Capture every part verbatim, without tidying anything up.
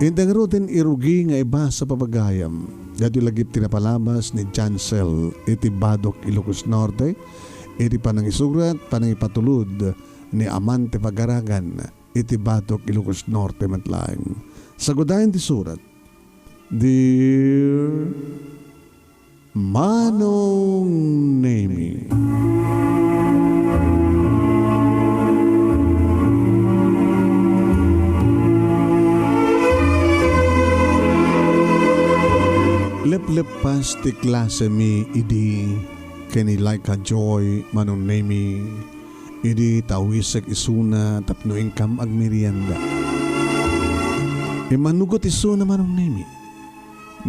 Inda ngaruden irugi nga ibasa, pagayam, daytoy lagip ti napalabas ni Jansel iti Batok, Ilocos Norte, iti panangisurat, panangipatulod ni Amante Pagaragan iti Batok, Ilocos Norte met laeng. Sagudayen ti surat, Dear Manong Nemi. Lepleppas ti klasemi idi ken ni Laika Joy, Manong Nemi, idi tawisek isuna tapno inkam agmerienda. Immanugot isuna, Manong Nemi.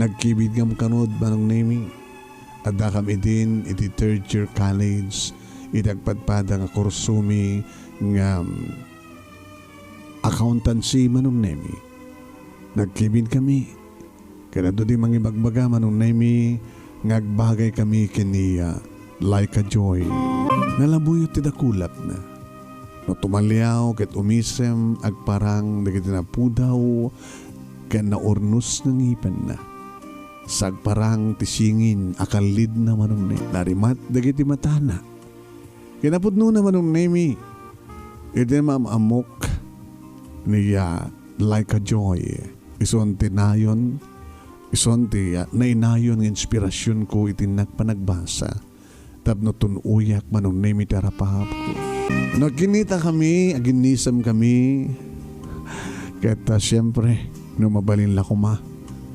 Nagkibidngam kano, Manong Nemi. Addakam idin iti third year college, iti agpadpada nga kursomi nga, um, accountancy, Manong Nemi. Nagkibidkami. Ket adu ti mangibagbaga, Manong Nemi, nga agbagaykami ken ni Laika Joy. Nalabuyot ti dakulakna. No tumaliaw ket umisem, agparang dagiti napudaw ken naurnos nga ngipenna. Sagparang ti singin a kallidna, Manong Nemi. Narimat dagiti matana. Kinapudnona, Manong Nemi, iti maam-ammok ni, ah, Laika Joy, isun ti nayon, isun ti, ah, nainayon nga inspirasionko iti nagpanagbasa. Tapno tun-oyak, Manong Nemi, ti arapaapko. Nagkinitakami, aginnisemkami. Ket, ah, siempre, no mabalin la koma,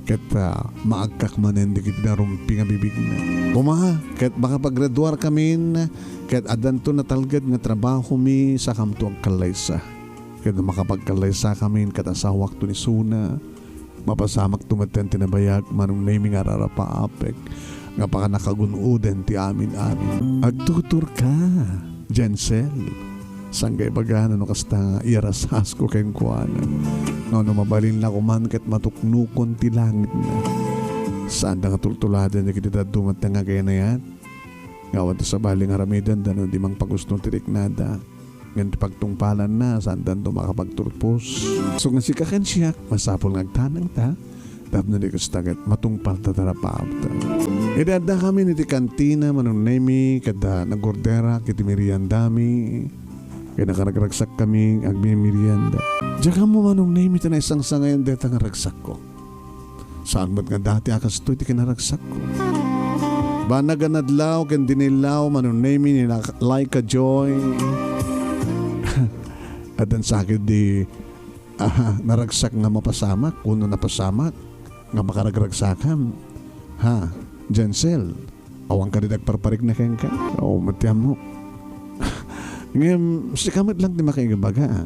ket, ah, maagkak manen dagiti narumpi nga bibigna. Koma, ket makapaggraduarkamin, ket addanto natalged nga trabahomi, sakamto agkallaysa. Ket makapagkallaysakamin ket asawakto ni Suna, mapasamakto metten ti nabayag, Manong Nemi, nga ararapaapek nga pakanakagun-oden ti amin-amin. Agtuturka, Jensel. Saan nga ibagana no kasta nga iyarasasko kenkuana? Nga no mabalin la koman ket matuknokon ti langitna. Saanda nga tultuladen dagiti dadduma ti nagayat. Nga awan ti sabali nga aramidenda no di mangpagusto ti riknada. Ngem ti pagtungpalanna, saandanto makapagturpos. So nga sika ken siak, masapul nga agtanengta, tapno di kasta ket matungpalta ti arapaapta. Idi addakamin iti kantina, Manong Nemi, ket, ah, nagorderak iti meriendami, ket nakaragsakkami agmimerienda. Diak ammo, Manong Nemi, ti naisangsangayan dayta nga ragsakko. Saan met nga dati a kastoy ti kinaragsakko. Banag a nadlaw ken dinillaw, Manong Nemi, ni Lak-, Laika Joy. Addan sakit di, ah, naragsak nga mapasamak, wenno napasamak nga makaragragsakam. Ha, Jensel, awan kadi agparparikna kenka? Oo, met ti ammok. Ngem, sika met lang ti makaibaga, ah.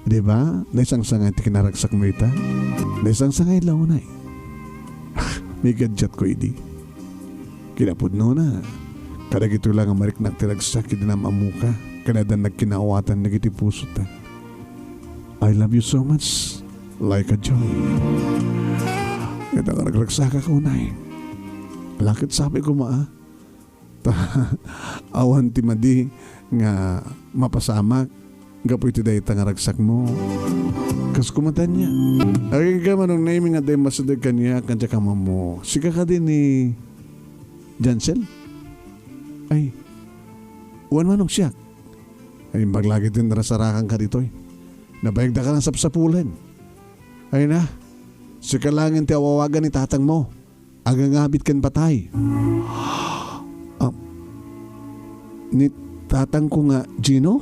Di ba? Naisangsangay ti kinaragsakmo ita? Naisangsangay la unay. Migadiatko idi. Kinapudnona, kadagitoy la nga mariknak ti ragsak idi naam-ammoka, ken addan nagkinaawatan dagiti pusota. I love you so much, Laika Joy. Ket nakaragsaksakak unay. Lakit sabi ko, maa. Ta awan ti madi nga mapasamak gapu iti dayta nga ragsakmo. Kas kumatan niya. Agingga, Manong Nemi, nga adda immasideg kaniak, ken diak ammo. Sika kadi ni Jansel? Ay, wen, Manong, siak. Ay, imbag lagi ti narasarakan ka ditoy. Nabayagda ka lang sapsapulen. Ay na, sika laengen ti awawagan ni tatangmo. Agangabit ken patay. Ah, ni tatangko nga Gino?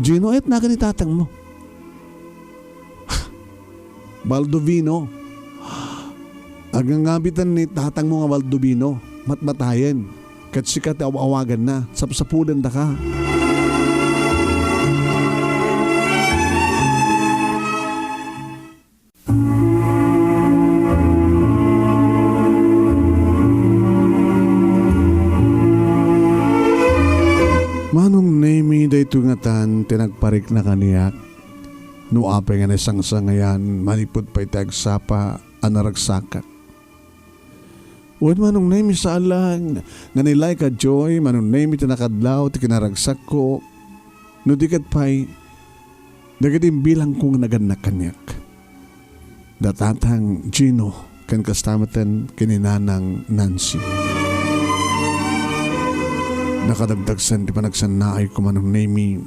Gino, ayat nagan ni tatangmo? Baldovino. Agangabitan ni tatangmo nga Baldovino. Matmatayen. Ket sika ti aw-awaganna. Sapsapulendaka. Manong Nemi, daytoy ngatan ti nagparikna kaniak. No apay nga naisangsangayan, manipud pay ti agsapa a naragsakak. Wen, Manong Nemi, saan nga ni Laika Joy, Manong Nemi, ti nakadlaw ti kinaragsakko. No di ket pay, dagiti imbilangko nga nagannak kaniak. da Tatang Gino, ken kasta metten ken ni Nanang Nancy. Nakadagdagsen ti panagsannaayko, Manong Nemi,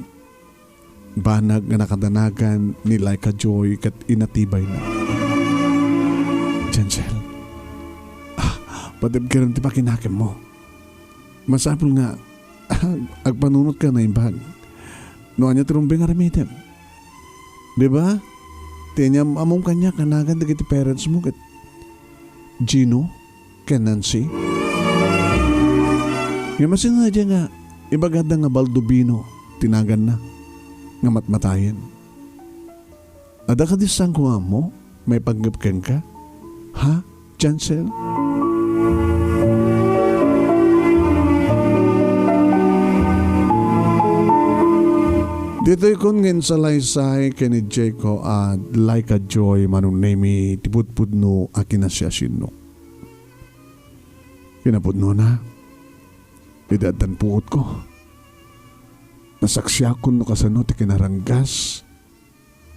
banag nga nakadanagan ni Laika Joy ket inatibayna. Jensel, ah, patibkerem ti pakinakemmo. Masapul nga agpanunotka naimbag. No ania ti rumbeng aramidem. Di ba? Ti aniam-amom kaniak a nagan dagiti parents mo ket Gino ken Nancy. Ngem asino daydiay nga ibagada nga Baldovino ti naganna nga matmatayen? Adda kadi saan ko nga ammo? Maipanggep kenka? Ha, Chancel? Ditoy kun nga insalaysay ken ni Jeko a Laika Joy, Manong Nemi, ti pudpudno a kinasiasinnok. Kinapudnona, idi addan puotko, nasaksiakon no kasano ti kinaranggas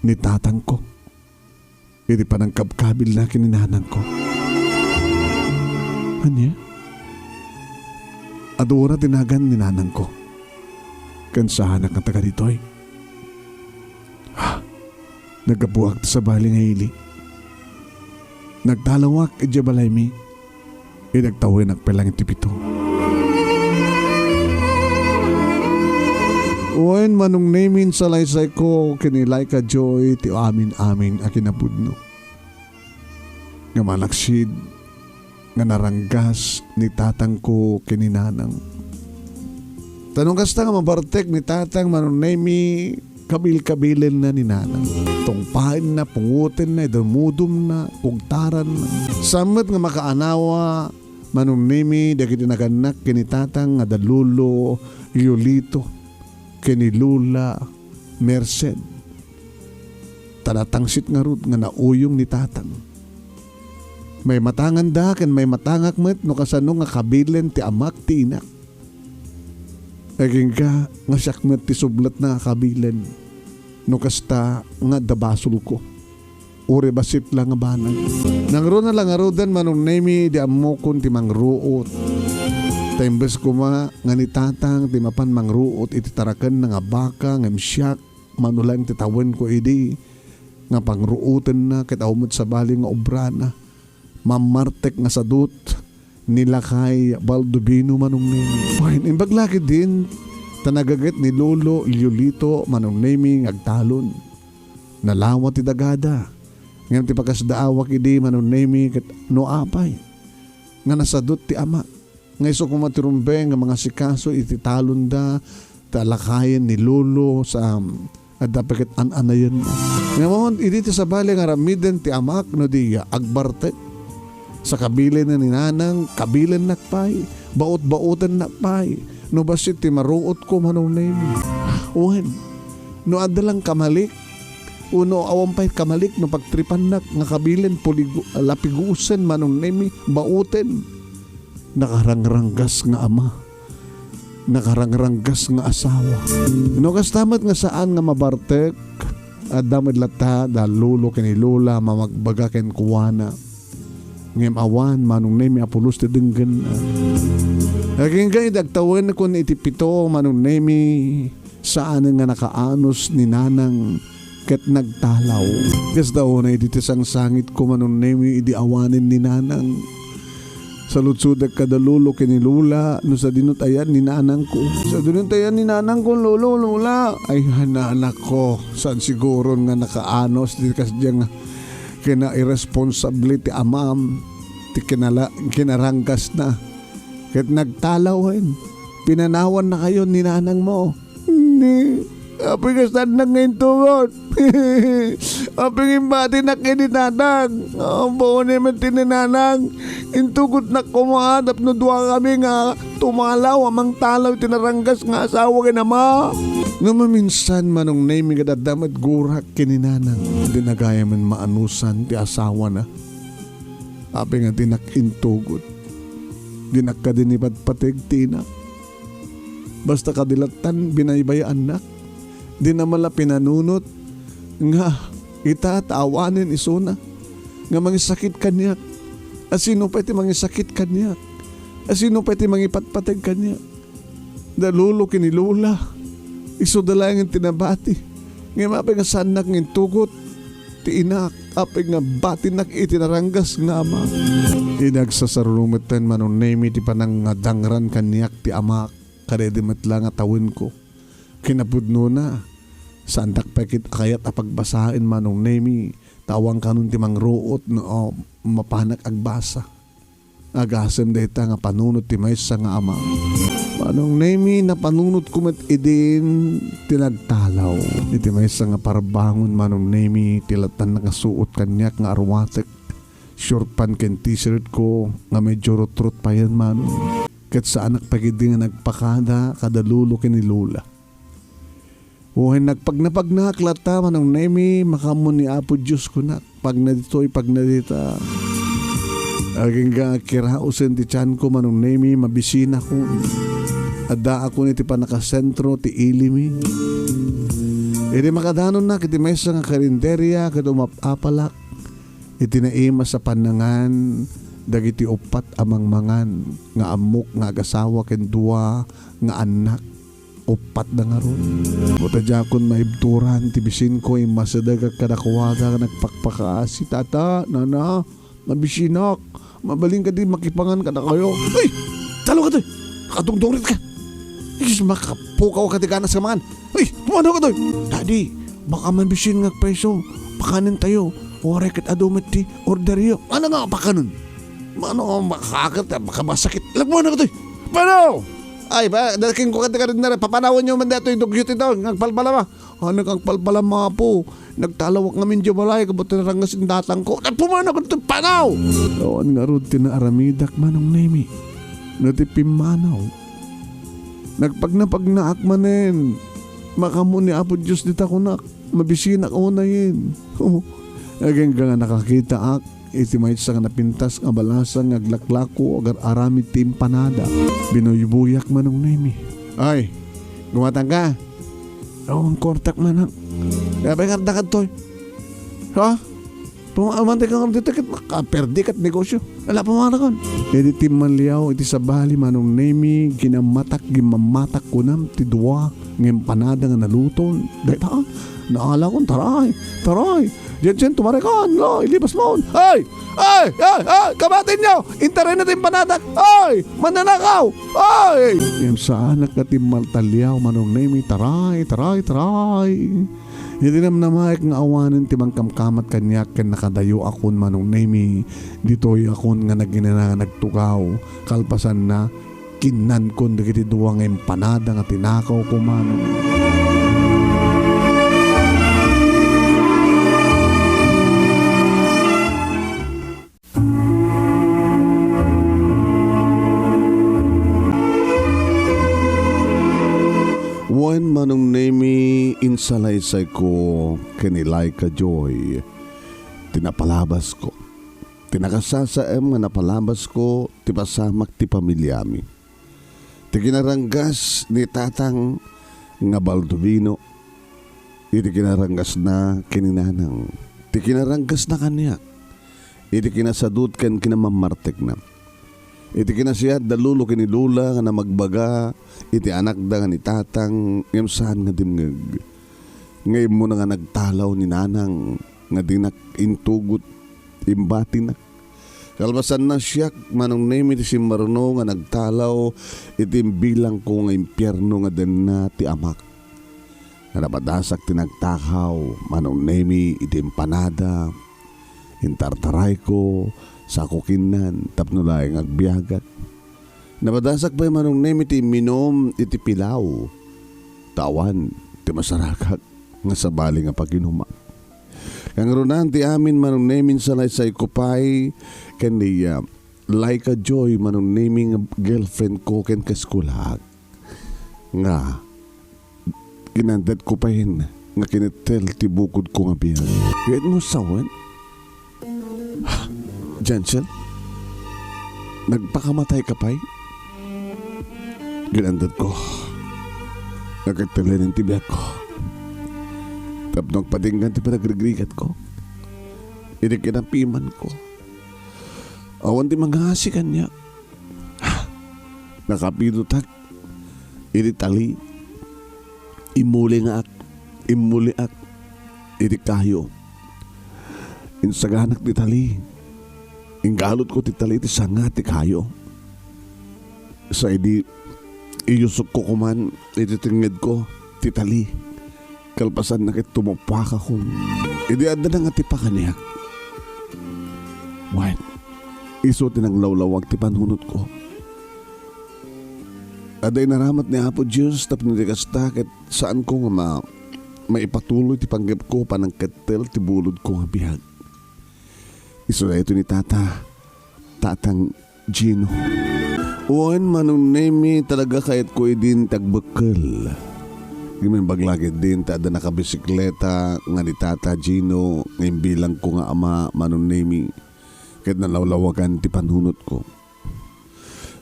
ni tatangko iti panangkabkabilna ken ni nanangko. Ania? Adu ra ti nagan ni nanangko ken saanak nga taga ditoy. Ha? Naggapuak ti sabali nga ili. Nagtalawak idiay balaymi. Idi agtawenak pay laeng ti pito. Wen, Manong Nemi, insalaysayko ken ni Laika Joy ti amin-amin a kinapudno nga malaksid nga naranggas ni tatangko ken ni nanang. Ta no kasta nga mabartek ni tatang, Manong Nemi, kabilkabilenna ni nanang. Tungpaenna, pungotenna, idumudumna, kugtaranna. Saan met nga makaanawa, Manong Nemi, dagiti nagannak ken ni tatang nga da Lolo Yolito ken ni Lola Merced. Ta natangsit ngarud nga nauyong ni tatang. Maimatanganda ken maimatangak met no kasano nga kabilen ti amak ti inak. Agingga nga siak met ti subletna a kabilen no kasta nga adda basolko. Uray bassit la nga banag. Nangruna la ngaruden, Manong Nemi, idi ammokon ti mangruot. Ta imbes koma nga ni tatang ti mapan mangruot iti tarakenna nga baka ngem siak, mano laeng ti tawenko idi nga pangruotenna ket awan met sabali nga obrana. Mammartek nga sadut ni Lakay Baldovino, Manong Nemi. Wen, imbag la ketdin ta nagaget ni Lolo Liolito, Manong Nemi, nga agtalon. Nalawa ti dagada. Ngem ti pakasdaawak idi, Manong Nemi, ket no apay nga nasadut ti ama, nga isu koma ti rumbeng nga mangasikaso iti talonda, ta lakayen ni Lolo sa, um, adda pay ket an-anayen. Ngem idi ti sabali nga aramiden ti amak no di agbartek. Sa kabilen ni nanang, kabilennak pay, baot-baotennak pay. No bassit ti maruotko, Manong Nemi. Wen, no adda lang kamalik, wenno awan pay kamalik no pagtripannak nga kabilen, puligo-, lapigusen, Manong Nemi, baoten. Nakarangranggas nga ama. Nakarangranggas nga asawa. No kasta met nga saan nga mabartek, adda met latta da Lolo ken ni Lola mamagbaga kenkuana. Ngem awan, Manong Nemi, a pulos ti denggenna. Agingga idi agtawenkon iti pito, Manong Nemi, saanen nga nakaanos ni nanang ket nagtalaw. Kasta unay idi ti sangsangitko, Manong Nemi, idi awanen ni nanang. Saludsodek kada Lolo ken ni Lola no sadino ti ayan ni nanangko. Sadino ti ayan ni nanangko, Lolo, Lola? Ay, nanakko, saan siguron nga nakaanos ti kasdiay nga kinairresponsable ti amam, ti kinala-, kinaranggasna. Ket nagtalawen, pinanawannakayon ni nanangmo. Ni, apay nga saannak nga intugot? Apay nga imbatinak ken ni tatang? Apo ni met ti ni nanang. Intugotnak koma tapno duakami nga tumalaw a mangtalaw iti naranggas nga asawa ken ama. No maminsan, Manong Nemi, ket adda met gurak ken ni nanang. Di nagayam met maanusan ti asawana. Apay nga dinak intugot? Dinak kadi nipatpateg ti inak? Basta kadi lattan binaybayaannak. Dina met la pinanunot nga ita ta awanen isuna. nga mangisakit kaniak? Asino pay ti mangisakit kaniak? Asino pay ti mangipatpateg kaniak? Da lolo ken ni lola, isuda laengen ti nabati. Ngem apay nga saannak nga intugot ti inaak, apay nga batinak iti naranggas nga ama? Idi agsasaruro metten Manong Nemi ti panangadangran kaniak ti amaak, kadaydi met la nga tawenko. Kinapudnona, saandak pay ket a kayat a pagbasaen Manong Nemi, ta awan kanon ti mangruot no, o, mapanak agbasa. Agasem dayta nga panunot ti maysa nga ama. Manong Nemi, napanunotko met idin ti nagtalaw. Iti maysa nga parbangon, Manong Nemi, ti lattan nakasuot kaniak nga arwatek, short pant ken t-shirt ko nga medyo rutrut payen, Manong. Ket saanak pay idi nga nagpakada kada lolo ken ni lola. Wen, nagpagnapagnaak latta, Manong Nemi, makaammo ni Apo Dios kunak. Pagna ditoy, pagna dita. Agingga kiraosen ti tianko, Manong Nemi, mabisinakon. Addaakon iti pannakasentro ti ilimi. Idi makadanonnak iti maysa nga karinderia ket umap-apalak iti naimas a pannangan dagiti uppat a mangmangan nga ammok nga agasawa ken dua nga annak. Uppat da ngarud. Mo ta diakon maibturan ti bisinko, immasidegak kadakuada nga nagpakpakaasi, "Tata, nana, mabisinak. Mabalin kadi makipangan kadakayo." "Ay! Talo ka, toy! Kadungdungrit ka! Is, makapukaw ka ti ganas nga mangan! Ay, pumanaw ka, toy!" "Daddy, baka mabisin nga agpayso. Pakanen tayo. Uray ket adu met ti order yo." "Ano nga pakanen? Mano makakat, makamasakit. Lagmana ka, toy! Panaw!" "Ay, ba, daking ko kadi karin na rin, papanawan nyo man dito, idugyo ti taon, ngagpalpalama." "Ano kang palpalama, apo? Nagtalawak ngamin di balay, kabot na rangas in datang ko. Nagpumanaw ka dito, panaw!" Awan ngarud ti naaramidak, Manong Nemi. No ti pimmanaw. Nagpagnapagnaak manen. Makaammo ni Apo Dios dita kunak. Mabisinak unayen. Agingga nga nakakitaak iti maysa nga napintas nga balasang nga aglaklako, agar-aramid ti empanada. Binuybuyak, Manong Nemi. "Ay, gumatang ka?" "Awan kuartak, manang." "Apay nga adda kadtoy? Ha? Puma-, umantay ka nga dito, ket makaperdi kat negosyo. Ala, pumanakon." Idi timmalliaw iti sabali, Manong Nemi, ginammatak, ginmammatak kunam ti dua nga empanada nga naluton. Dayta, naalakon, taray, taray. Jensen, tumarekan, lo, ilibas mo. "Ay! Ay! Ay! Ay! Kabatin nyo! Intaray na ti empanadak! Ay! Mananakaw! Ay!" Ngem saanak nga timmaltalliaw, Manong Nemi, taray, taray, taray. Iti namnamaek nga awanen ti mangkamkamat kaniak ken nakadayoakon, Manong Nemi, ditoyakon nga nagina nga nagtugaw. Kalpasanna, kinnankon dagiti dua nga empanada nga tinakawko, Manong. Wen, Manong Nemi, insalaysayko ken ni Laika Joy ti napalabasko. Ti nakasasaem nga napalabasko ti pasamak ti pamiliami. Ti kinaranggas ni Tatang nga Baldovino, iti kinaranggasna ken ni Nanang, ti kinaranggasna kaniak, iti kinasadut ken kinamammartekna, iti kinasiat da Lolo ken ni Lola nga namagbaga iti anakda nga ni Tatang ngem saan nga dimngeg. Nga immuna nga nagtalaw ni Nanang nga dinak intugot, imbatinak. Kalpasanna, siak, Manong Nemi, ti simmaruno nga nagtalaw iti imbilangko nga impierno nga denna ti amak. Nga napadasak ti nagtakaw, Manong Nemi, iti empanada. Intartarayko, sako kinnan, tapno laeng agbiagak. Napadasak pay, Manong Nemi, ti imminum iti pilaw. Ta awan ti masaragak nga sabali nga paginumak. Kangrunan ti amin, Manong Nemi, insalaysayko pay ken ni, ah, Laika Joy, Manong Nemi, nga girlfriend ko ken kaeskuelak. Nga, kinandetko payen nga kinettel ti bukodko nga biag. Ket no sawen? Jensen, nagpakamatay ka pay? Ginandetko nga kettelen ti biagko tapno agpatinggan ti panagrigrikatko. iti kinapimanko. Awan ti mangngasi kaniak. Nakapidotak iti tali. Immulingaak, immuliak iti kayo. Insaganak ti tali. Inggalutko ti tali iti sanga ti kayo. Sa idi iyusokko koman iti tengngedko ti tali. Kalpasanna ket tumupakakon. Idi adda nangatipa kaniak. Wen, isu ti nanglawlawag ti panunotko. Adda inaramat ni Apo Dios tapno iti kasta ket saanko nga ma-, maipatuloy ti panggepko, panangkettel ti bulodko nga biag. Isu daytoy ni Tata, Tatang Gino. Wen, Manong Nemi, talaga kayatko idin ti agbekkel. Ngem imbag la ketdin ta adda nakabisikleta nga ni Tata Gino nga imbilangko nga ama, Manong Nemi, ket nalawlawagan ti panunotko.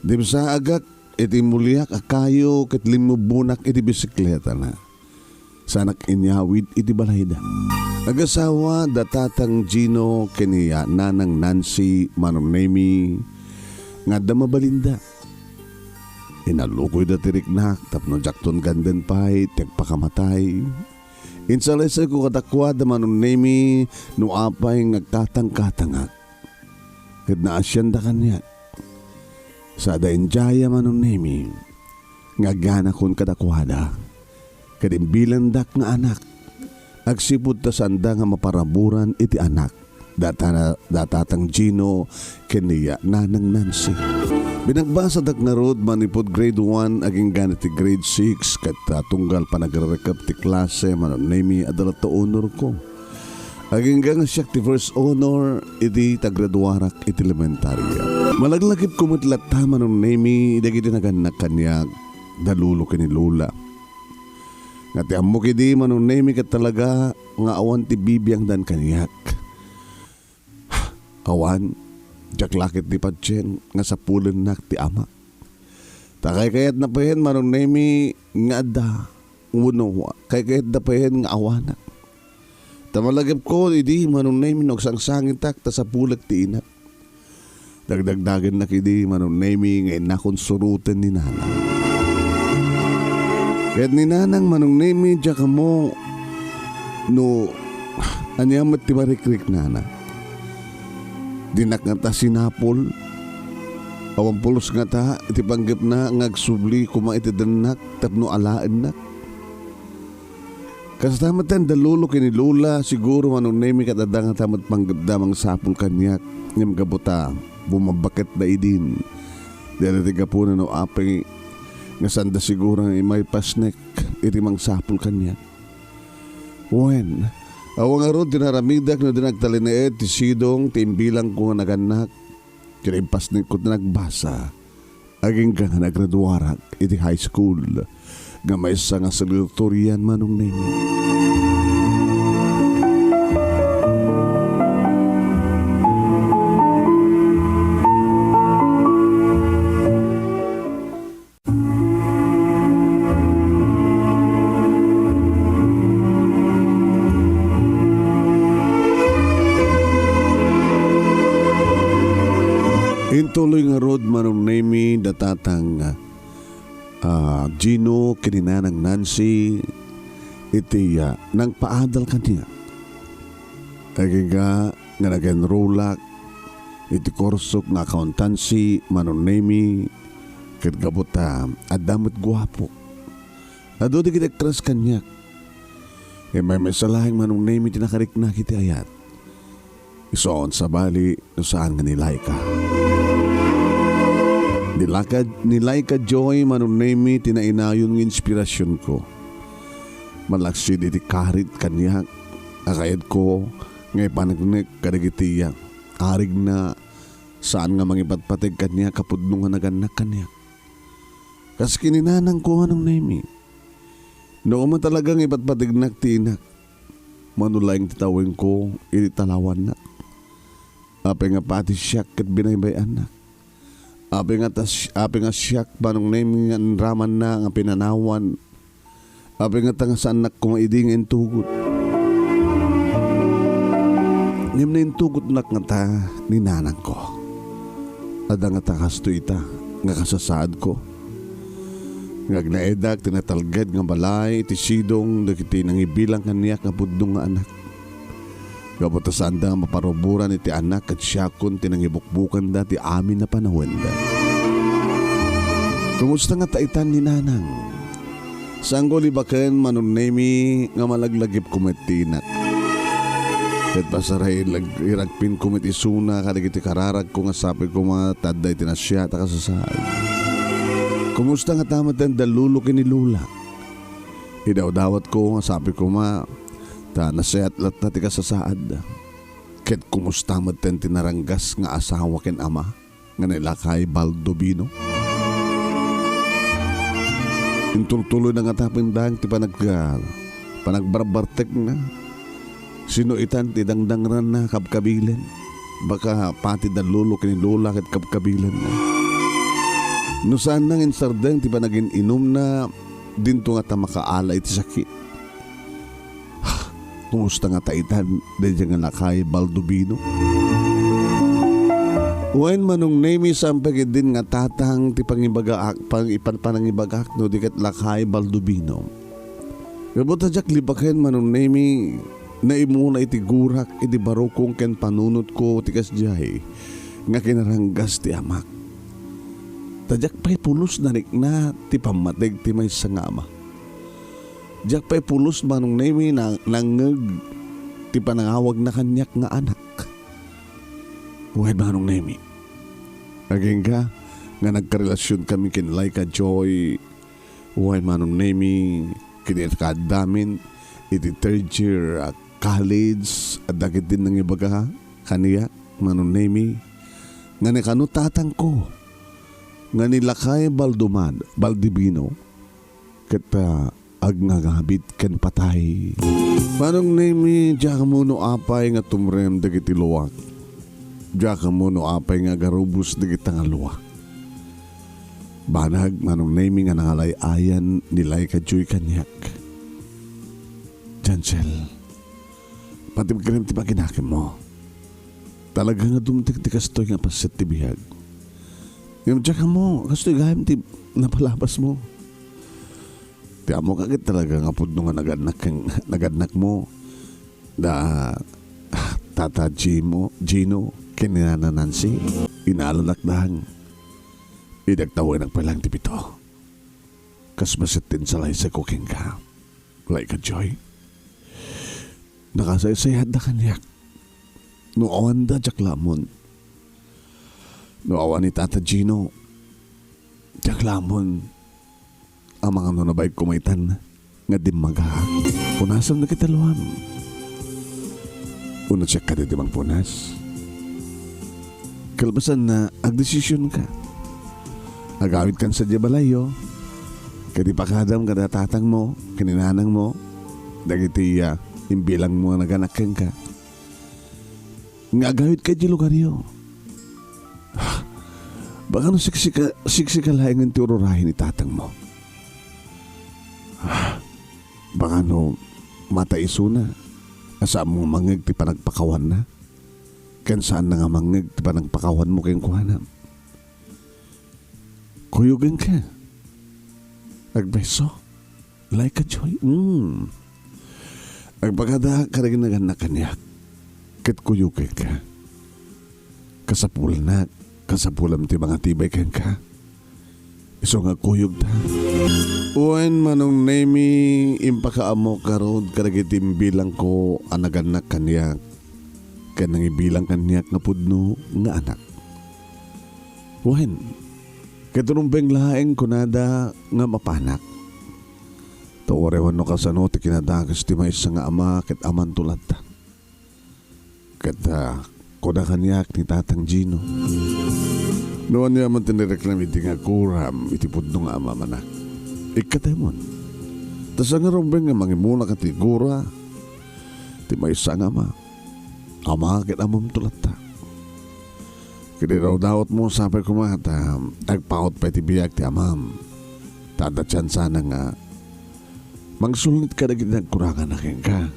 Dimsaagak iti immuliak a kayo ket limmubbonak iti bisikletana. Saanak inyawid iti balayda. Agasawa da Tatang Gino ken ni Nanang Nancy, Manong Nemi, nga adda mabalinda. Inalukoyda ti riknak tapno diakton ganden pay ti agpakamatay. Insalaysayko kadakuada, Manong Nemi, no apay nga agkatangkatangak. Ket naasianda kaniak. Sada indiaya, Manong Nemi, nga agyanakkon kadakuada. Ket imbilandak nga anak. Agsipud ta saanda nga maparaburan iti anak. Data-, da Tatang Gino ken ni Nanang Nancy. Binagbasadak ngarud manipud grade one agingga iti grade six ket, ah, tunggal panagririkep ti klase, Manong Nemi, adda latta honorko. Agingga nga siak ti first honor idi tagraduarak iti elementaria. Malaglagipko met latta, Manong Nemi, dagiti nagannak kaniak, da lolo ken ni lola. Nga ti ammok idi, Manong Nemi, ket talaga nga awan ti bibiangdan kaniak. Awan, diak la ket ti patien nga sapulennak ti amak. Ta kaykayatna payen, Manong Nemi, nga adda wenno kaykayatda payen nga awanak. Ta malagipko idi, Manong Nemi, no agsangsangitak ta sapulek ti inak. Dagdagdagennak idi, Manong Nemi, nga innakon suroten ni Nanang. Ket ni Nanang, Manong Nemi, diak ammo no ania met ti marikriknana. Dinak ngata sinapul. Awan pulos ngata iti panggepna nga agsubli koma iti dennak tapno alaennak. Kasta met da lolo ken ni lola, siguro, Manong Nemi, ket adda ngata met panggepda mangsapul kaniak. Ngem gapu ta bumabaketda idin, dayta ti gapuna no apay nga saanda siguro nga immay pasnek iti mangsapul kaniak. Wen, awan ngarud ti naramidak no di nagtalinaed ti sidong ti imbilangko nga nagannak. Ket impasnekko ti nagbasa agingga nga nagraduarak iti high school nga maysa nga salutatorian, Manong Nemi. Intuloy ngarud, Manong Nemi, da Tatang, ah, Gino ken ni Nanang Nancy iti, ah, nangpaadal kaniak. Agingga nga nag-enrollak iti kursok nga accountancy, Manong Nemi, ket gapu ta adda met guapo. Adu dagiti agtres kaniak. Immay maysa laeng, Manong Nemi, ti nakariknak iti ayat. Isu awan sabali no saan nga ni Laika. Ni Laika, ni Laika Joy, Manong Nemi, ti nainayon nga inspirasionko. Malaksid iti karit kaniak a kayatko nga ipaneknek kadagiti arigna, saan nga mangipatpateg kaniak a pudno nga nagannak kaniak. Kas ken ni nanangko, Manong Nemi. No koma talaga nga ipatpategnak ti inak, mano laeng ti tawenko iti talawannak. Apay nga pati siak ket binaybay-annak? Apay nga tas-, apay nga siak, Manong Nemi, nga inramanna nga pinanawan? Apay nga ta nga saannak koma idi nga intugod? Ngem naintugotnak ngata ni nanangko. Adda ngata kastoy ita nga kasasaadko. Nga agnaedak ti natalged nga balay iti sidong dagiti nangibilang kaniak nga pudno nga anak. Gapu ta saanda nga maparuboran iti anak ket siakon ti nangibukbukanda ti amin a panawenda. Kumusta ngata itan ni nanang? Saanko libaken, Manong Nemi, nga malaglagipko met ti inak. Ket pasaray lag-, iragpinko met isuna kadagiti kararagko nga sapay koma ta adda iti nasia ta kasasaad. Kumusta ngata met da Lolo ken ni Lola? Idawdawatko nga sapay koma ta nasayaat latta ti kasasaad. Ket kumusta met ti naranggas nga asawa ken ama nga ni lakay Baldovino? Intultuloyna ngata pindang ti panag-, panagbarbartekna. Sino itan ti dangdangranna, kabkabilen? Baka pati da Lolo ken ni Lola ket kabkabilenna. No saanna nga insardeng ti panagin-inumna, dinto ngata makaala iti sakit. Kumusta ngata itan daydiay nga lakay Baldovino? Wen, Manong Nemi, saan pay ketdin nga tatang ti pangibagaak, pang-, ipan-, panangibagaak no di ket lakay Baldovino? Gapu ta diak libaken, Manong Nemi, naimuna iti gurak idi barukong ken panunotko ti kasdiay nga kinaranggas ti amak. Ta diak pay pulos narikna ti pammateg ti maysa nga ama. Diak pay pulos, Manong Nemi, na-, nangngeg ti panangawagna kaniak nga anak. Wen, Manong Nemi, agingga nga nagkarelasionkami ken Laika Joy. Wen, Manong Nemi, ket iti kaaddamin iti third year a college, adda ketdin nangibaga kaniak, Manong Nemi, nga ni kano tatangko, nga ni lakay Baldomad-, Baldovino, ket, ah, agngagabit ken patay. Manong Nemi, diak ammo no apay nga tumrem dagiti luak. Diak ammo no apay nga agarubos dagita nga luak. Banag, Manong Nemi, nga nangalay-ayan ni Laika Joy kaniak. Jancel, pati gayam ti paginakemmo. Talaga nga dumteng ti kastoy nga paset ti biag. Ngem diak ammo, kastoy gayam ti napalabasmo. Ti ammok a ket talaga nga pudno nga nagannak ken, nagannakmo da Tata Jimo, Gino, ken ni Nana Nancy. Inalonakdan. Idi agtawenak pay laeng ti pito, kas bassit ti insalaysayko kenka, Laika Joy. Nakasaysayaatda kaniak. No awanda, diak la ammon. No awan ni Tata Gino, diak la ammon. Amangan no nabain koma itan nga dimmaga. Punasem dagiti luam. Uno, siak kadi ti mangpunas. Kalpasanna, agdesisionka. Agawidkan sadiay balayyo. Ket ipakadam kada tatangmo, ken ni nanangmo, dagiti, ah, imbilangmo nga nagannak kenka. Nga agawidka idiay lugaryo. Baka no siksika, siksika laengen ti ururayen ni tatangmo. Baka no mata isuna, a saanmo nga mangngeg ti panagpakawanna, ken saanna nga mangngeg ti panagpakawanmo kenkuana. Kuyogenka. Agbeso. Laika Joy. Mm. Agpakada kadagiti nagannak kaniak. Ket kuyogenka. Kasapulannak, kasapulam ti mangatibay kenka. Isu nga kuyogta. Wen, Manong Nemi, impakaammok ngarud kadagiti imbilangko a nagannak kaniak, ken nangibilang kaniak nga pudno nga anak. Wen, ket rumbeng laeng kunada nga mapanak. Ta uray wenno kasano ti kinadakes ti maysa nga ama ket amanto latta. Ket, ah, kuna kaniak ni Tatang Gino, "No ania man ti nareklamo iti nga aguram iti pudno nga amam, anak, ikkatemon. Ta saan nga rumbeng nga mangimunak ti gura ti maysa nga ama. Ama ket ammomto latta. Ket idawdawatmo, sapay koma ta agpaut pay ti biag ti amam. Ta adda tiansana nga mangsulnit kadagiti nagkuranganna kenka."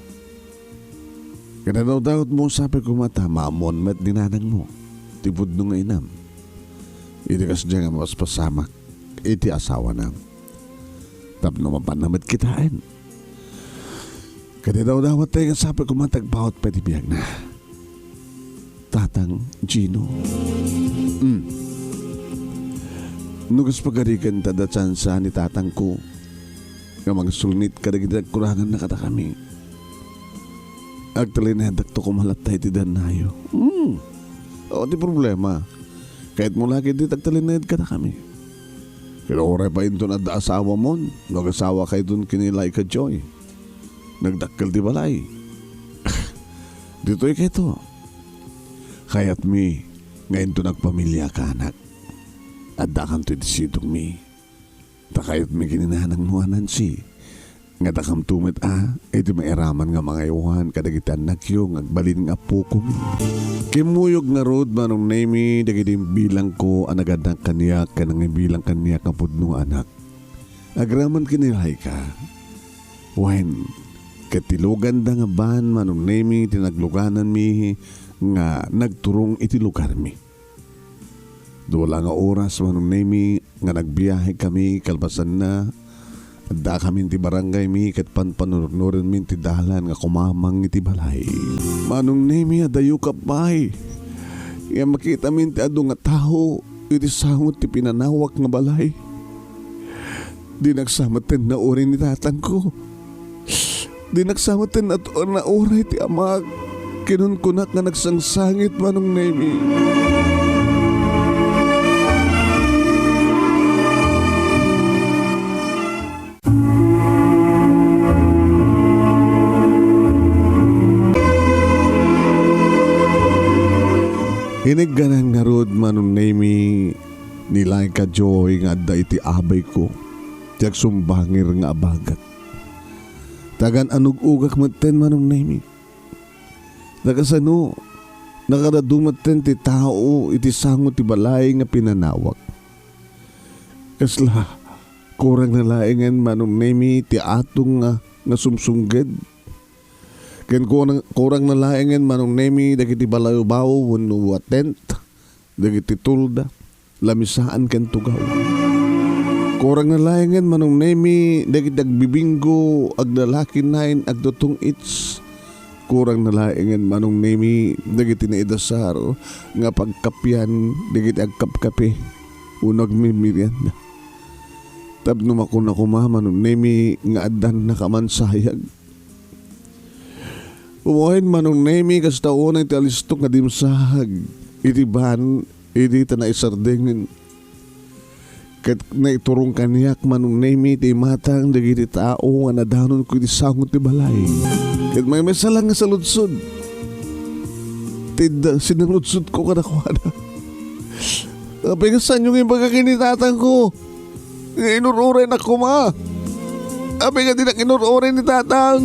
Kadadawdawatmo, sapay koma ta maammon met ni nanangmo ti pudno nga inam. Idi kasdiay nga mapaspasamak iti asawana tapno mapanna met kitaen. Kadadawdawat tayo nga sapay koma ta agpawat pay ti biagna. Tatang Gino. Mm. No kas pagarigan ta da tsansa ni tatangko nga mangsulnit kadagiti nagkuranganna kadakami, agtalinedakto koma latta iti dannayo. Mm. O, ti problema, kayatmo la ketdi ti agtalined kadakami. Ket uray pay inton adda asawamon, no agasawakayton ken ni Laika Joy. Nagdakkel ti balay. Ditoy kayto. Kayatmi nga inton agpamiliakanak, addakanto iti sidongmi. Ta kayatmi ken ni nanangmo a Nancy nga addakamto met a iti mairaman nga mangaywan kadagiti annakyo nga agbalin nga appokomi. Kimmuyog ngarud, Manong Nemy, dagiti imbilangko a naganak kaniak ken nangibilang kaniak nga pudno nga anak. Agraman ken ni Laika. Wen, ket ti luganda nga ban, Manong Nemy, ti naglugananmi nga nagturong iti lugarmi. Dua la nga oras, Manong Nemy, nga nagbiahekami kalpasanna, addakamin ti barangaymi ket panpanunornorenmin ti dalan nga kumamang iti balay. Manong Nemy, adayoka pay nga makitamin ti adu nga tao iti sangot ti pinanawak nga balay. Dinak sa metten nauray ni tatangko. Dinak sa metten nat-, nauray ti amak. Kinunkunak nga nagsangsangit, Manong Nemy. Inigganan ngarud, Manong Nemy, ni Laika Joy nga adda iti abayko ti agsumbangir nga abagak. Tagan-anug-ugak metten, Manong Nemy. Ta kasano, nakadadu metten ti tao iti sango ti balay nga pinanawak. Kasla, kurang na laengen, Manong Nemy, ti atong nga, nga sumsungked. Ken kurang, kurang na laengen, Manong Nemy, dagiti balawbaw wenno tent, dagiti tolda, lamisaan ken tugaw. Kurang na laengen, Manong Nemy, dagiti agbibinggo, aglalaki nine, agtutong-its. Kurang na laengen, Manong Nemy, dagiti naidasar nga pagkapian, dagiti agkapkape, wenno agmemerienda. Tapno makuna koma, Manong Nemy, nga addannaka mansayag. Wen, Manong Nemy, kasta unay ti alistok nga dimsaag iti ban idi ta naisardengen. Ket naiturong kaniak, Manong Nemy, ti imatang dagiti tao nga nadanonko iti sango ti balay. Ket maymaysa la nga saludsod ti da-, sinaludsodko kadakuada. Apay, nga saanyo nga ibaga ken ni tatangko nga inur-uraynak koma? Apay, nga dinak inur-uray ni tatang?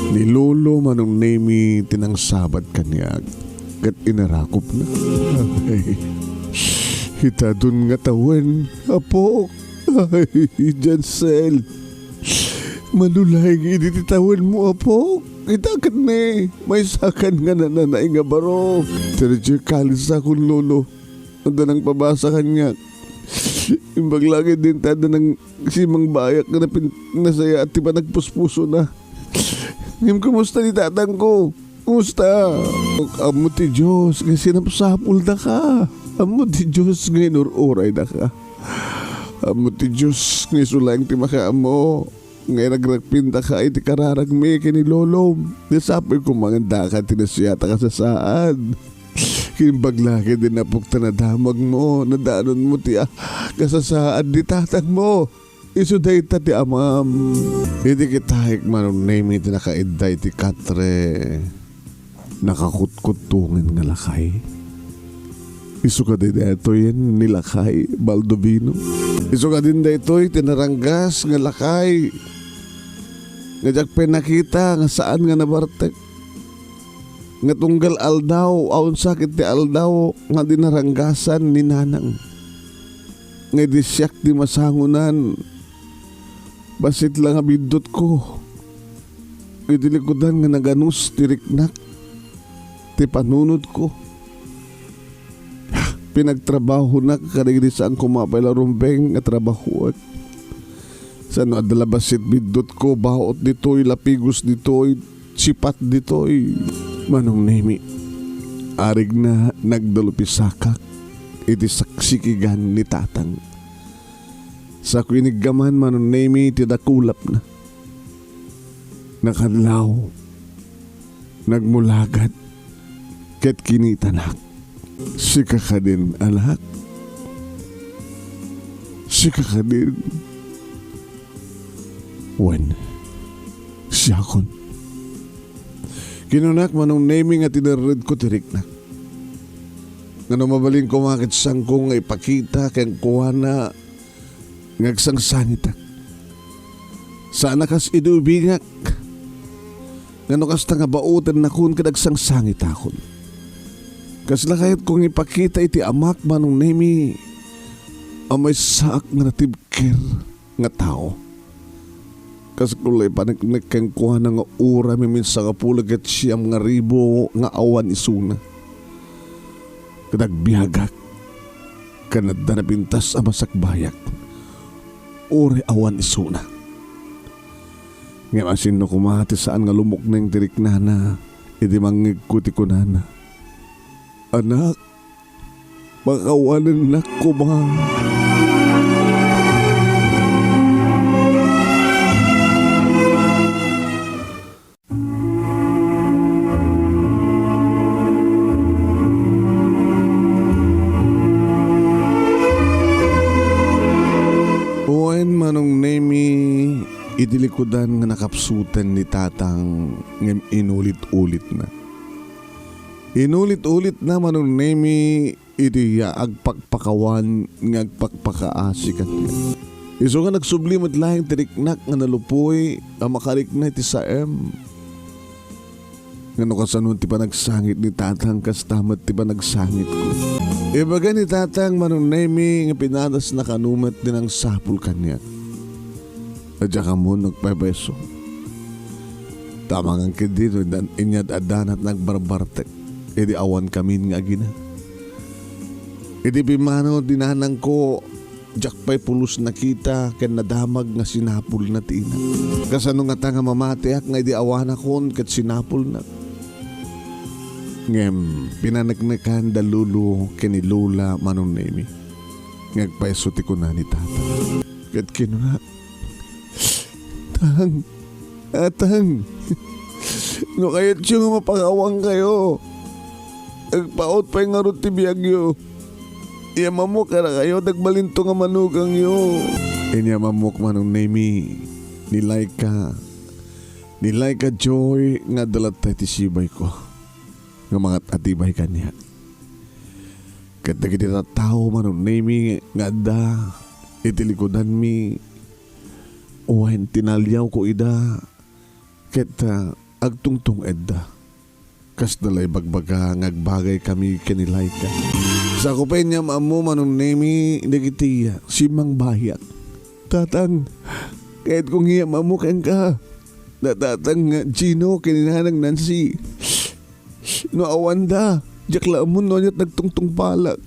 Ni Lolo Manong Nemy ti nangsabat kaniak ket inarakopna. Ay, itadon nga tawen, apok. Ay, Jansel. Malulaeng idi ti tawenmo, apok. Ita ket ne, maysakan nga nananay nga baro. Third year college sa kun, Lolo. Adda nangpabasa kaniak. Imbag la ket din ta adda nang simangbayak nga napin-, nasayaat ti panagpuspusona. Ngem kumusta ni tatangko? Kumusta? Ammo ti Dios nga sinapsapoldaka. Ammo ti Dios nga inur-uraydaka. Ammo ti Dios nga isu laeng ti makaammo nga iragrakpindaka iti kararagmi ken ni Lolom. Nasapuy koma nga addaka ti nasayaat a kasasaad. Ken imbag la ket din apok ta nadamagmo, nadanonmo ti, ah, kasasaad ni tatangmo. Isu dayta ti amam. Idi kitaek, Manong Nemy, ti nakaidda iti katre, nakakutkuttongen nga lakay. Isu kadi daytoyen ni lakay Baldovino. Isu kadin daytoy ti naranggas nga lakay nga diak pay nakita nga saan nga nabartek. Nga tunggal aldaw, awan sakit ti aldaw nga dinaranggasan ni Nanang. Nga idi siak ti masangonan, bassit la nga biddutko iti likudan nga naganus ti riknak. ti panunotko. Pinagtrabahonak kadagiti saan koma pay la rumbeng a trabahoek. Saan no adda la bassit biddutko, baot ditoy, lapigos ditoy, sipat ditoy. Manong Nemi, arigna nagdalupisakak iti saksikigan ni Tatang. Sa ko iniggaman, Manong Nemi, ti dakulapna. Nakanlaw, nagmulagad, ket kinitanak. Sika kadin, anak? Sika kadin? Wen, siakon. Kinunak, Manong Nemi, nga tinerredko ti riknak. Ngano mabalin koma ket saanko nga ipakita kenkuana nga agsangsangitak. Saan a kas idi ubingak. Ngano kasta nga baotennakon ket agsangsangitakon? Kasla kayatko nga ipakita iti amak, Manong Nemi, a maysaak nga natibker nga tao. Kas kullay paneknek kenkuana nga uray miminsangapulo ket siam nga ribu nga awan isuna. Ket agbiagak, ken adda napintas a masakbayak, uray awan isuna. Ngem asinno koma ti saan nga lumukneng ti riknana idi mangngegko ti kunana, "Anak, pakawanennak koma." Wen, Manong Nemi, iti likudan nga nakapsuten ni Tatang ngem inulit-ulitna. Inulit-ulitna, Manong Nemi, iti agpakpakawan nga agpakpakaasi kaniak. Isu nga nagsubli met laeng ti riknak nga nalupoy a makarikna iti saem. Ngano kasano ti panagsangit ni Tatang, kasta met ti panagsangitko. Ibaga ni Tatang, Manong Nemi, nga pinadasna kano met ti nangsapul kaniak. A diak ammon no agpaypayso. Ta amangan ketdi no inyad-addanat nga agbarbartek idi awankamin nga agina. Idi pimmanaw ti nanangko, diak pay pulos nakita ken nadamag nga sinapulna ti ina. Kasano ngata nga mamatiak nga idi awanakon ket sinapulna? Ngem pinaneknekan da Lolo ken ni Lola, Manong Nemi, nga agpayso ti kuna ni Tata. Ket kinuna, "Tang, Tatang, no kayatyo nga mapakawankayo, agpaut pay ngarud ti biagyo. Iyammok kadakayo, agbalinto nga manugangyo." Inyamammok, Manong Nemi, ni Laika, ni Laika Joy nga adda latta iti sibayko nga mangat-atibay kaniak. Ket dagiti tattao, Manong Nemi, nga adda iti likudanmi, wen tinaliawko ida, ket, ah, agtungtung-edda. Kasda la ibagbaga nga agbagaykami ken ni Laika. Sa ko pay inyam-ammo, Manong Nemi, dagiti simmangbayak. "Tatang, kayatko nga iyammammo kenka. Da Tatang Gino ken ni Nanang Nancy. No awanda, diak la ammo no aniat nagtungtungpalak.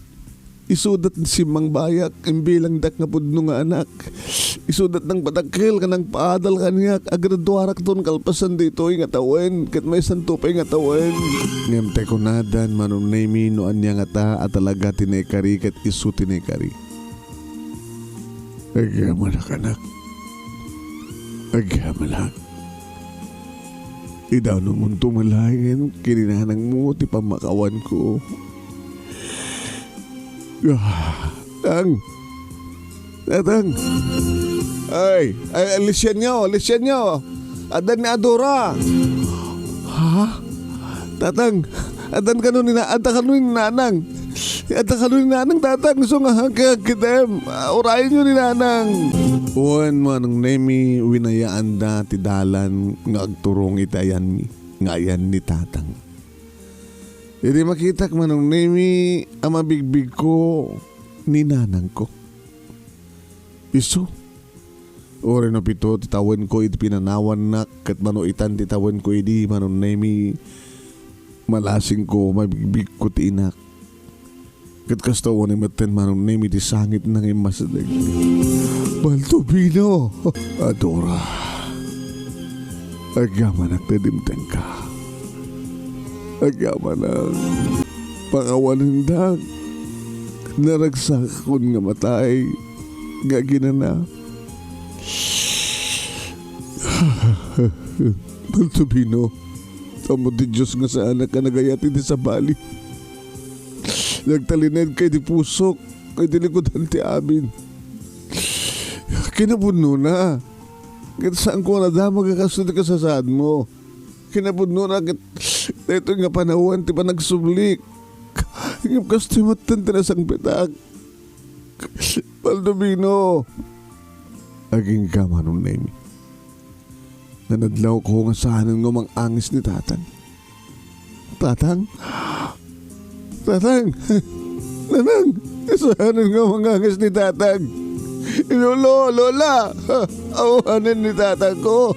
Isuda ti simmangbayak, imbilangdak nga pudno nga anak. Isuda ti nangpadakkel ken nangpaadal kaniak, agraduarakton kalpasan daytoy nga tawen, ket maysanto pay nga tawen." Ngem ta kunadan, Manong Nemi, no ania ngata a talaga ti naikari ket isu ti naikari. Agyamanak, anak. Agyamanak. Idanumonto met laengen ken ni nanangmo ti pammakawanko. Ah, Tang. Tatang. Ay, ay, lisianyo, lisianyo. Adda ni Adora. Ha? Tatang, addan kano ni na-, adda kano ni Nanang. Adda kano ni Nanang, Tatang, isu nga agkitem. Ah, urayenyo ni Nanang. Wen, Manong Nemi, winayaanda ti dalan nga agturong iti ayanmi, nga ayan ni Tatang. Idi makitak, Manong Nemi, a mabigbigko ni nanangko. Isu, uray no pito ti tawenko idi pinanawannak, ket mano itan ti tawenko idi, Manong Nemi, Malasingko, mabigbigko ti inak. Ket kasta, awanen metten, Manong Nemi, ti sangitna nga immasideg. Baltubino! Adora, agyamanak ta dimtengka. Agyamanak. Pakawanendak. Naragsakon nga matay nga aginana. Baltubino, ammo ti Dios nga saanak a nagayat iti sabali. Nagtalinaedka iti pusok, iti likudan ti amin. Kinapudnona, ket saanko a nadamag a kastoy ti kasasaadmo. Kinapudnona, ket daytoy nga panawen ti panagsublik. Ngem kastoy metten ti nasangpetak. Baltubino, agingga, Manong Nemi. Nanadlawko nga saanen nga umang-angis ni Tatang. Tatang? Tatang! Nanang! Saanen nga umang-angis ni Tatang! Lolo! Lola! Awanen ni Tatangko!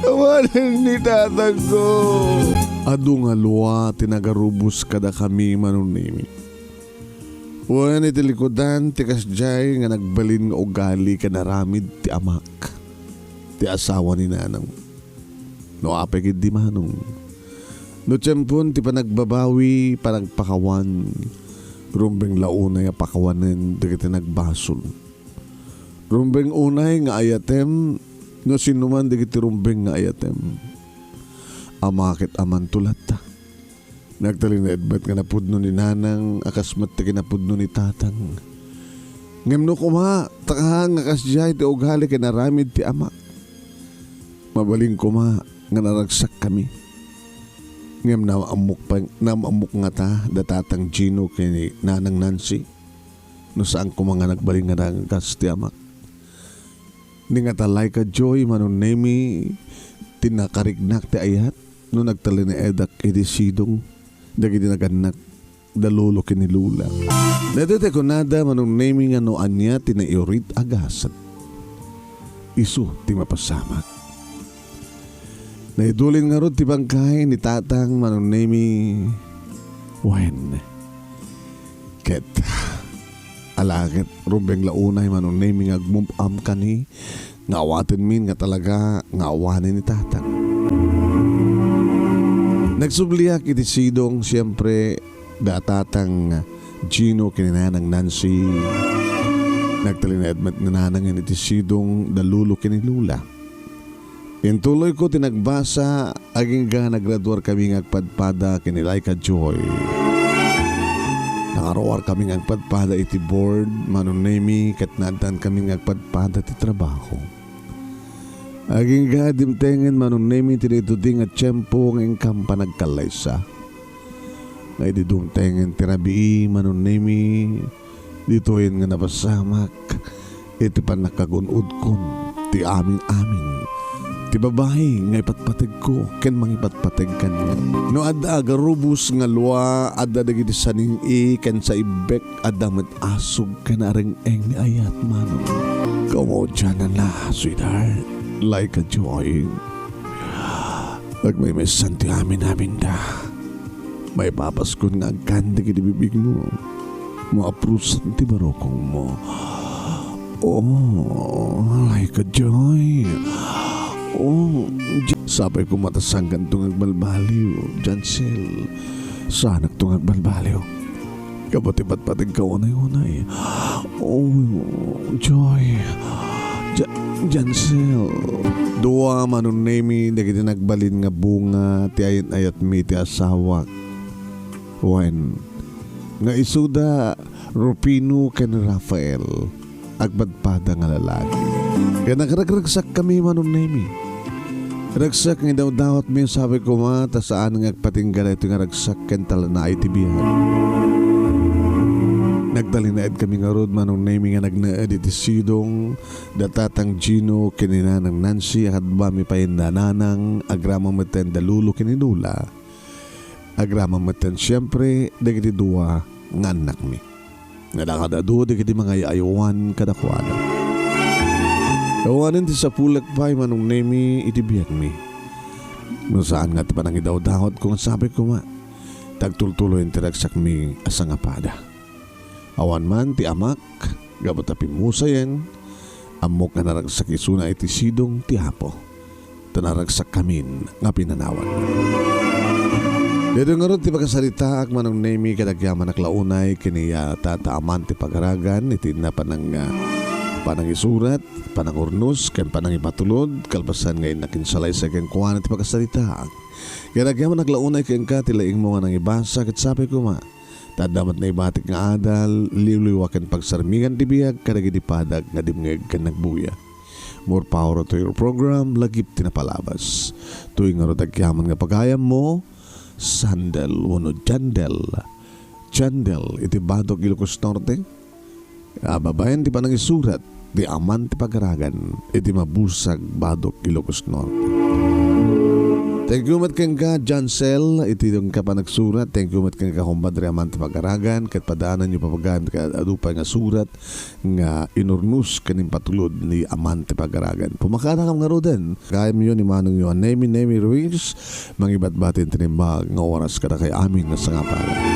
Awanen ni Tatangko! Adu nga lua ti nagarubos kadakami, Manong Nemi. Wen iti likudan ti kasdiay nga nagbalin nga ugali ken aramid ti amak, ti asawa ni Nanang. No apay ketdi, Manong, no tiempon ti panagbabawi, panagpakawan, rumbeng la unay a pakawanen dagiti nagbasol. Rumbeng unay nga ayatem no sinoman dagiti rumbeng nga ayatem. Ama ket amanto latta. Nagtalinaed met nga napudno ni Nanang a kas met ti kinapudno ni Tatang. Ngem no koma, taka nga kasdiay ti ugali ken aramid ti amak. Mabalin koma nga naragsakkami. Ngem naam-ammok pa, naam-ammok ngata da Tatang Gino ken ni Nanang Nancy. No saan koma nga nagbalin nga nagas ti amak. Ni ngata Laika Joy, Manong Nemi, ti nakariknak ti ayat no nagtalinaedak iti sidong dagiti nagannak da lolo ken ni lola. Daytoy ti kunada, Manong Nemi, nga no ania ti naiurit a gasat, isu ti mapasamak. Naidulin ngarud ti bangkay ni Tatang, Manong Nemi, wen. Ket, ala ket rumbeng la unay, Manong Nemi, nga agmum-am kani nga awatenmin nga talaga nga awanen ni Tatang. Nagsubliak iti sidong, siempre, da Tatang Gino ken ni Nanang Nancy. Nagtalinaed met ni Nanang iti sidong da lolo ken ni lola. Intuloyko ti nagbasa, agingga nagraduarkami nga agpadpada ken ni Laika Joy. Nangaruarkami nga agpadpada iti board, Manong Nemi, ket naaddankami nga agpadpada ti trabaho. Agingga dimtengen, Manong Nemi, ti daytoy nga tiempo nga inkam panagkallaysa. Nga idi dumtengen ti rabii, Manong Nemi, ditoyen nga napasamak iti pannakagun-odkon ti amin-amin ti babai nga ipatpategko ken mangipatpateg kaniak. No adda agarubos nga lua, adda dagiti saning-i ken saibbek, adda met asug ken areng-eng ni ayat, Manong. Kamudianana, sweetheart, Laika Joy. Agmaymaysan ti amin-aminda. Maipapaskon nga agkan dagiti bibigmo. Maaprusan ti barukongmo. Oh, Laika Joy. Oh, J-, sapay koma ta sangkanto nga agbalbaliw, Jansel. Saanakto nga agbalbaliw. Gapu ti patpategka unay-unay. Oh, Joy. Ja-, Jansel. Dua, Manong Nemi, dagiti nagbalin nga bunga ti ayan-ayatmi ti asawak. Wen, nga isuda Rufino ken Rafael. Agpadpada nga lalaki. Ket nagragragsakkami, Manong Nemi. Ragsak nga idawdawatmi, sapay koma ta saan nga agpatingga daytoy nga ragsak ken talnaay ti biag. Nagtalinaedkami ngarud, Manong Nemi, nga nagnaed iti sidong da Tatang Gino ken ni Nanang Nancy a kadwami pay ni Nanang, agraman metten da Lolo ken ni Lola. Agraman metten, siempre, dagiti dua nga annakmi. Nadakadadu dagiti mangay-aywan kadakuada. Awanen ti sapulek pay, Manong Nemi, iti biagmi. No saan nga ti panangidawdawatko nga sapay koma, ta agtultuloyen ti ragsakmi a sangapada. Awan man ti amak, gapu ta pimmusayen, ammok nga naragsak isuna iti sidong ti Apo, ta naragsakkamin nga pinanawan. Daytoy ngarud ti pakasaritaak, Manong Nemi, ket agyamanak la unay ken ni, ah, Tata Aman ti Pagaragan iti napanang-, ah, panangisurat, panangurnos, ken panangipatulod, kalpasan nga innak insalaysay kenkuana ti pakasaritaak. Ket agyamanak la unay kenka ti laingmo nga nangibasa, ket sapay koma, ta adda met naibatik nga adal, liwliwa ken pagsarmingan ti biag kadagiti padak nga dimngeg ken nagbuya. More power to your program, Lagip ti Napalabas. Toy ngarud agyaman nga pagayammo, Sandal wenno Jandal. Jandal iti Batok, Ilocos Norte. Ah, babaen ti panangisurat ti Aman ti Pagaragan iti Mabusag, Batok, Ilocos Norte. Thank you met kenka, Jansel, iti dayta panagsurat. Thank you met kenka, kumpadre, Aman ti Pagaragan, ket padaananyo, papagaan, ket adu pay nga surat nga inurnos ken impatulod ni Aman ti Pagaragan. Pumakaanakam ngaruden, gayamyo ni manongyo a Nemi, Nemi Ruiz, mangibatbati ti naimbag nga oras kadakay amin nga sangapada.